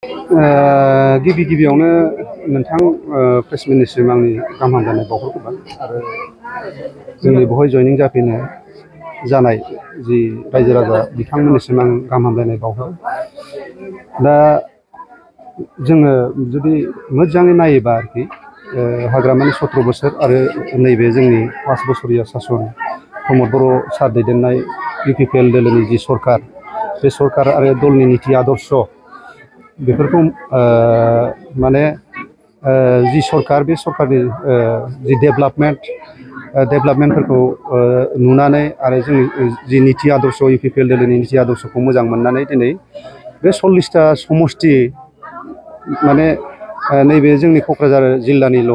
गिबि गिबियावनो नोंथां प्रेसमेननिसिम आंनि गाहाम हामलायनाय बावहरग्रोबाय आरो जोंनि बेवहाय जयनिं जाफैनो जानाय जि रायजो राजा बिथांमोननिसिम आं गाहाम हामलायनाय बावहरो। दा जोङो जुदि मोजाङै नायोबा आरोखि हाग्रामानि 17 बोसोर आरो नैबे जोंनि 5 बोसोरिया सासन प्रमद बर' सार दैदेननाय इउपिपिएल दोलोनि जि सरकार, बे सरकार आरो दलनि नीति आदर्श बेफोरखौ माने जि सरकार, बे सरकारनि जि डेभेलपमेन्टफोरखौ नुनानै आरो जोंनि जि नीति आदर्श इउपिपिएल दोलोनि नीति आदर्शखौ मोजां मोननानै दिनै बे 40टा समष्टि माने नैबे जोंनि क'क्राझार जिल्लानिल'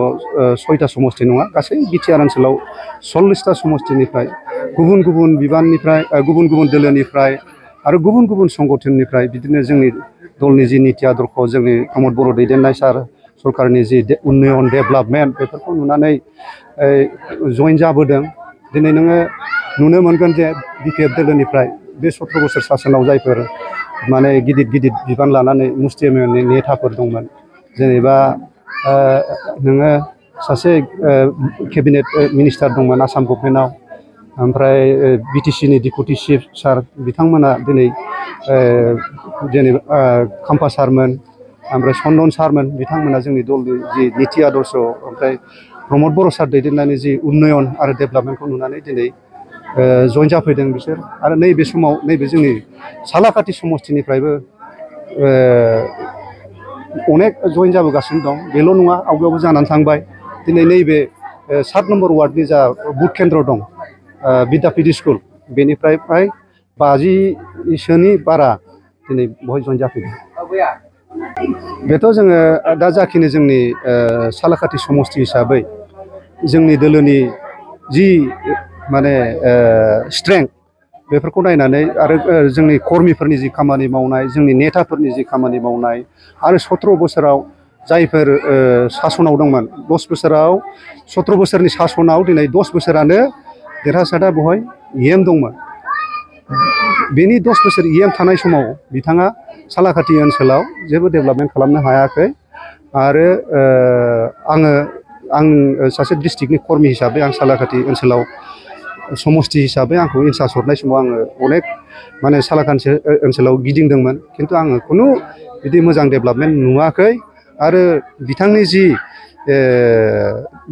6टा समष्टि नङा, गासै बिटिआर ओनसोलाव 40टा समष्टिनिफ्राय गुबुन गुबुन बिबाननिफ्राय गुबुन गुबुन दोलोनिफ्राय आरो गुबुन गुबुन संगठननिफ्राय बिदिनो जोंनि दलनि जि नीति आदर्श, जोंनि प्रमद बर' दैदेननाय सार सरकारनि जि उन्नयन डेभेलपमेन्ट बेफोरखौ नुनानै जइन जाबोदों। दिनै नोङो नुनो मोनगोन जे बिपिएफ दोलोनिफ्राय बे 17 बोसोर सासनाव जायफोर माने गिदिर गिदिर बिबान लानानै मुस्टिमेननि नेताफोर दंमोन, जेनेबा नोङो सासे केबिनेट मिनिस्टार दंमोन आसाम गभर्नमेन्टआव, ओमफ्राय बिटिसिनि डिपुटि चिफ सार बिथांमोना दिनै जेनेबा खाम्फा सारमोन, ओमफ्राय चन्दन सारमोन, बिथांमोना जोंनि दलनि जि नीति आदर्श ओमफ्राय प्रमद बर' सार दैदेननायनि जि उन्नयन आरो डेभेलपमेन्टखौ नुनानै दिनै जइन जाफैदों बिसोर। आरो नैबे समाव नैबे जोंनि सालाकाथि समष्टिनिफ्रायबो अनेक जइन जाबोगासिनो दं। बेल' नङा, आवगायावबो जानानै थांबाय। दिनै नैबे 7 नम्बर वार्डनि जा बुथ केन्द्र दं, बिद्यापीठ स्कुल, बेनिफ्राय फ्राय 50सोनि बारा दिनै बेवहाय जइन जाफैदों। बेथ' जोङो दा जाखिनि जोंनि सालाकाथि समष्टि हिसाबै जोंनि दोलोनि जि माने स्ट्रेंथ बेफोरखौ नायनानै आरो जोंनि कर्मिफोरनि जि खामानि मावनाय, जोंनि नेताफोरनि जि खामानि मावनाय आरो 17 बोसोराव जायफोर सासनाव दंमोन, 10 बोसोराव 17 बोसोरनि सासनाव दिनै 10 बोसोरानो देरहासादा बेवहाय EM दंमोन। बेनि 10 बोसोर EM थानाय समाव बिथाङा सालाकाथि ओनसोलाव जेबो डेभेलपमेन्ट खालामनो हायाखै। आरो आं सासे डिस्ट्रिक्टनि कर्मि हिसाबै आं सालाकाथि ओनसोलाव समष्टि हिसाबै आंखौ इनसार्ज हरनाय समाव आङो अनेक माने सालाकाथि ओनसोलाव गिदिंदोंमोन, खिन्थु आङो खुनु बिदि मोजां डेभेलपमेन्ट नुवाखै। आरो बिथांनि जि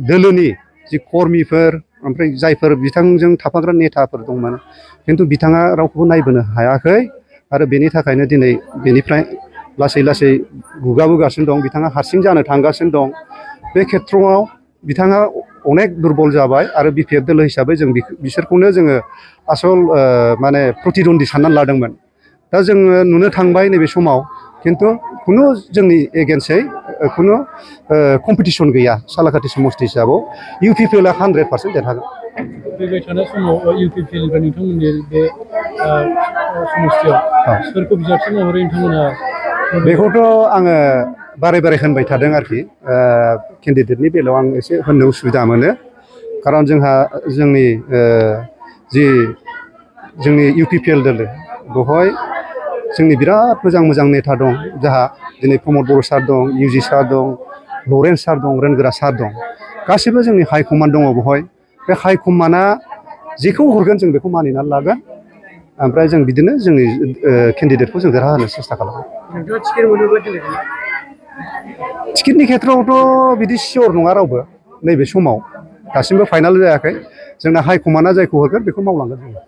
दोलोनि जि कर्मिफोर ओमफ्राय जायफोर बिथांजों थाफाग्रा नेताफोर दंमोन, खिन्थु बिथाङा रावखौबो नायबोनो हायाखै। आरो बेनि थाखायनो दिनै बेनिफ्राय लासै लासै गुगाबोगासिनो दं। बिथाङा हारसिं जानो थांगासिनो दं। बे खेथ्रआव बिथाङा अनेक दुरबल जाबाय आरो बिपिएफ दोलो हिसाबै जों बिसोरखौनो जोङो आसल माने प्रतिद्वन्दी साननानै लादोंमोन। दा जोङो नुनो थांबाय नैबे समाव, खिन्थु खुनु जोंनि एगेन्स्टै खुनु कम्पिटिसन गैया। सालाकाथि समष्टि हिसाबाव इउपिपिएलआ 100% देरहागोन। फैबाय थानाय समाव इउपिपिएलनिफ्राय नोंथांमोननि बे समष्टियाव सोरखौ बिजाबसिन महरै नोंथांमोना? बेखौथ' आङो बारे बारे होनबाय थादों आरोखि। केन्डिडेटनि बेलायाव आं एसे होननो उसुबिदा मोनो, खारन जोंहा जोंनि जि जोंनि इउपिपिएल दोलो बेवहाय जोंनि बिराद मोजां मोजां नेता दं। जोंहा दिनै प्रमद बर' सार दं, इउजि सार दं, लरेन्स सार दं, रोनगोरा सार दं। गासैबो जोंनि हाइकमान्ड दङ बेवहाय। बे हाइकमान्डआ जेखौ हरगोन जों बेखौ मानिनानै लागोन। ओमफ्राय जों बिदिनो जोंनि केन्डिडेटखौ जों देरहाहोनो सेस्था खालामो। टिकेटनि खेथ्रआवथ' बिदि सियर नङा रावबो नैबे समाव, दासिमबो फाइनाल जायाखै। जोंना हाइकमान्डआ जायखौ हरगोन बेखौ मावलांगोन जोङो।